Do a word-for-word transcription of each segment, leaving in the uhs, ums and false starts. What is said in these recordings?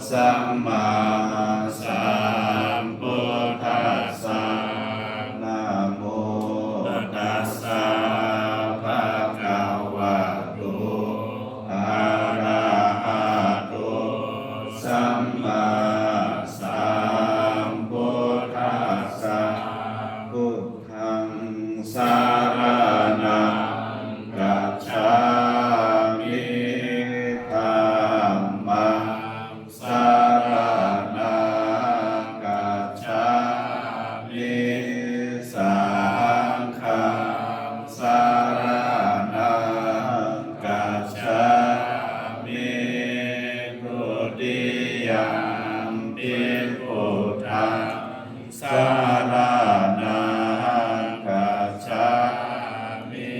Sammāsambuddhassa. Namo tassa bhagavato arahato sammāsambuddhassa. Buddhaṃ saraṇaṃ gacchāmi. Dhammaṃ saraṇaṃ gacchāmi. Saṅghaṃ saraṇaṃ gacchāmi. Dutiyampi buddhaṃ saraṇaṃ gacchāmi.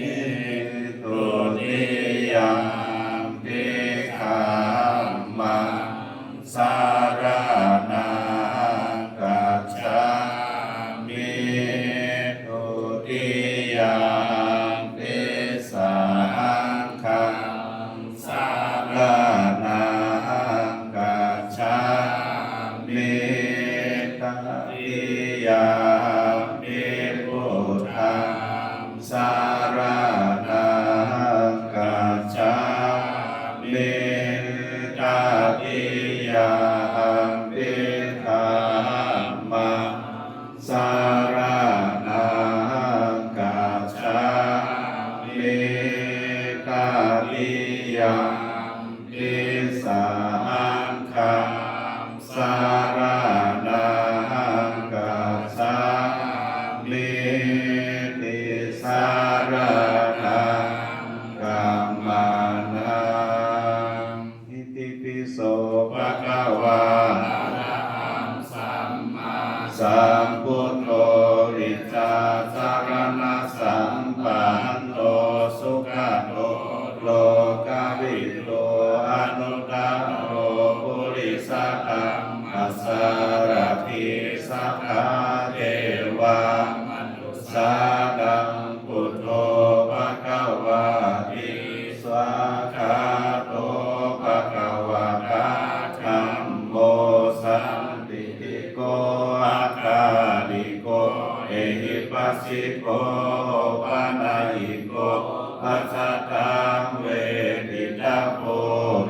Dutiyampi dhammaṃ saraṇaṃ gacchāmi. Dutiyampi saṅghaṃ saraṇaṃ gacchāmi. Tatiyampi buddhaṃ saraṇaṃ gacchāmi. Tatiyampi dhammaṃ saraṇaṃ gacchāmi. Tatiyampi saṅghaṃ saraṇaṃ gacchāmi. Tisaraṇagamanaṃ. Itipi so bhagavā arahaṃ sammāsambuddho vijjācaraṇasampanno sugato lokavidū anuttaro purisadammasārathi satthā devamanu ssānaṃ buddho bhagavāti. Svākkhāto bhagavatā dhammo sandiṭṭhiko akāliko ehipassiko opanayiko paccattaṃ veditabbo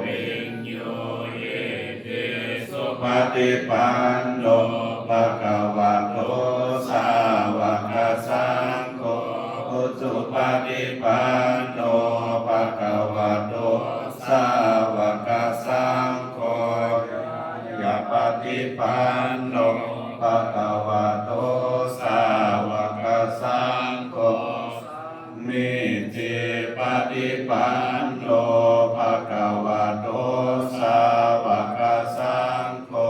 viññūhīti. Supaṭipanno bhagavato sāvakasaṅgho, ujupaṭipanno bhagavato sāvakasaṅgho, ñāyapaṭipanno bhagavato sāvakasaṅgho, sāmīcipaṭipanno bhagavato sāvakasaṅgho,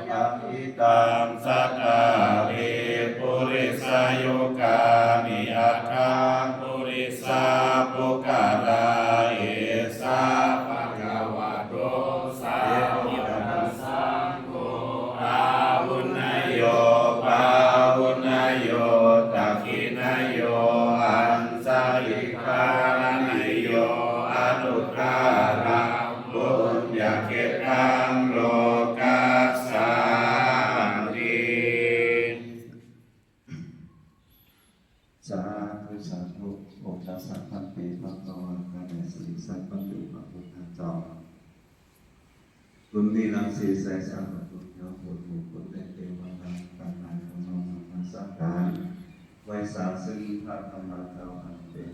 yadidaṃ cattāri purisayugāni aṭṭha purisapuggalā, esa bhagavato sāvakasaṅgho, āhuneyyo pāhuneyyo dakkhiṇeyyo añjalikaraṇīyo anuttaraṃ puññakkhettaṃ lokassāti. Sādhu, sādhu. Om tassa bhante bhagavā. ข้าแต่สรรเสริญพระผู้เป็นเจ้า คุณมีรังสีใสสะอาด คุณยอดบุตรหมู่คุณและเทวดาทั้งหลาย ขอน้อมนมัสการ ไหว้สาซึ่งพระธรรมเจ้าอันเป็น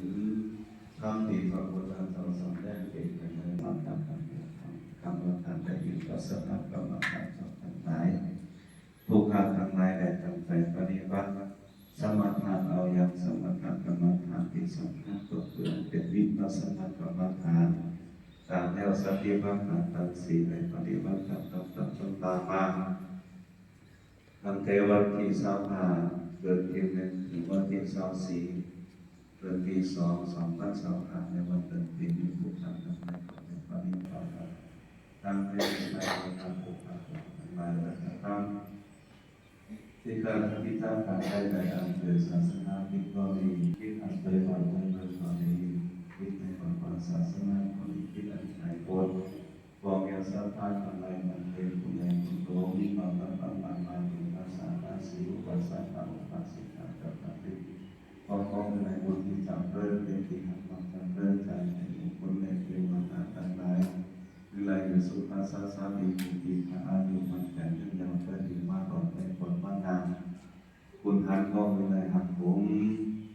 ธรรมที่พระพุทธเจ้าทรงแสดงเป็นไปในธรรมะ กรรมฐานและวิปัสสนากรรมฐานทั้งหลาย ผู้ข้าทั้งหลายได้ตั้งใจปฏิบัติ สมาทานเอาอย่างสมถกรรมฐานที่สำคัญก็คืออันเป็นวิปัสสนากรรมฐาน ตามแนวสติปัฏฐานทั้งสี่ ได้ปฏิบัติตามลำดับลำดับมา ตั้งแต่วันที่ซาวห้า เดือนที่หนึ่ง ถึงวันที่ซาวสี่ เดือนที่สอง สองพันซาวห้า ในวันเดือนปีนี้ ผู้ข้าทั้งหลายก็ได้ปฏิบัติ ทั้งในวิชาการปฏิบัติทั้งหลาย และก็ทั้ง ที่ข้าพเจ้าทั้งหลายได้อันเกิดศาสนาผิดก็ดี ผิดอันเคยปฏิบัติก็ดี ผิดในพระพุทธศาสนาก็ดี ผิดอันไกลโพ้น พวกเราศรัทธาทั้งหลายนั้นเป็นผู้ใด โสมิ ขอต้อนรับมารดา บุญรักษา พระศรีอุปัสสกอุปัสสิกา กับพระภิกษุ ขอ ขอให้ได้บุญที่จำเริญ เป็นที่ฮักมักจำเริญใจ ให้บุคคลในเทวดาทั้งหลาย วิไลอยู่สุขสาสาดี มีปีพระอายุมั่นขวัญยืนยาว เพื่อดีมาตลอดไป ผลมางาม คุณท่านก็วิไลหักผม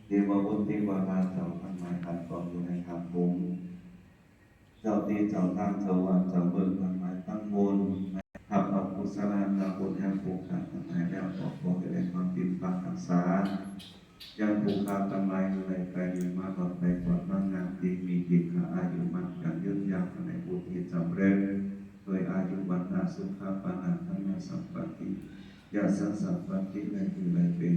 เทวบุตรเทวดาเจ้าทั้งหลาย ท่านก็วิไลหักผม เจ้าตี้เจ้าตาง เจ้าวัดเจ้าเบิ่งทั้งหลายทั้งมวล ฮับเอากุศลานุภาพแห่งผู้ข้าทั้งหลายแล้ว ขอ ขอให้ได้ความปินปากรักษา ยังผู้ข้าทั้งหลายอยู่ในกายนี้มาตลอดไป ผลมางามดี มีปีพระอายุมั่นขวัญยืนยาว ในบุญที่จำเริญ ด้วยอายุ วรรณะ สุขะ พละ ธรรมะ สัมปติ ยศสัมปติ ในคือได้เป็น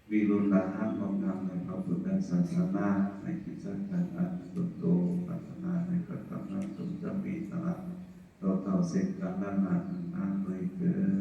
มีลุนลาหะงอกงามในพระพุทธศาสนา ในกิจการอันตนโตปรารถนาในพระธรรมนั้น จงจะมีตลอดต่อเท่าเส้นกาลนานนานด้วยเทอญ